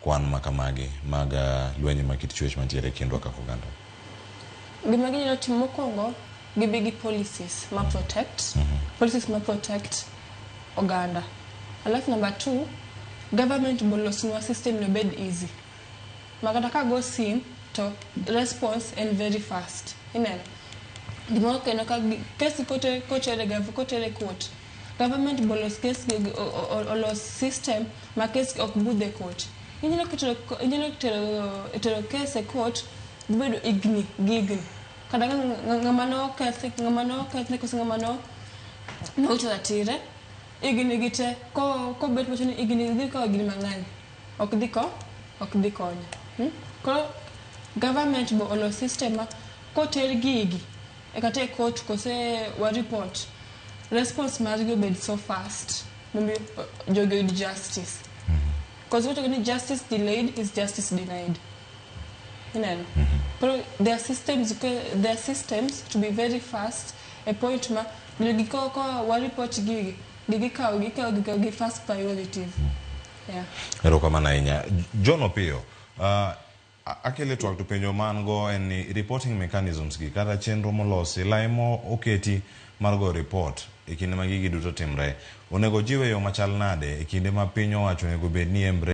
kwan ma kamagi mag lwenje ma kit chwech mantiere e kindwa kaka oganda? Gima ginyalo timo mokwongo, gibi gi policies ma protect, policies ma protect oganda. Alafu number two, government bolosnwa system no obed easy. Ma kata ka go sim to response en very fast. Ineno? Gimoro kendo ka case koter kotere kotere court, government bolos case olos system ma case ok budh e court. Inyalo keto inyalo tero tero case e court gibedo higni gi higni. Kata ka ng'ama noketh ng'ama nokethne koso ng'ama no nowito ratire higni gi te ko kobet wacho ni higni dhi kawo higni mang'eny ok dhi ko ok dhi konyo. Koro government bo olos system ma koter gigi e kata e court kose wa report response margi obed so fast mondo jogi oyud justice. Cause wacho ni justice delayed is justice denied. Ineno? Koro there are systems to be very fast e point ma jogi ko ko wa report gigi gikawo gikawo gikawo gi first priorities. Yeah. Erokamano ahinya. John Opiyo, akele twak to penjo man go en ni reporting mechanisms gi kata chenro molosi lai mo oketi mar go report e kinde ma gigi duto timre onego jiw e yo machal nade e kinde ma piny owacho onego bed ni embre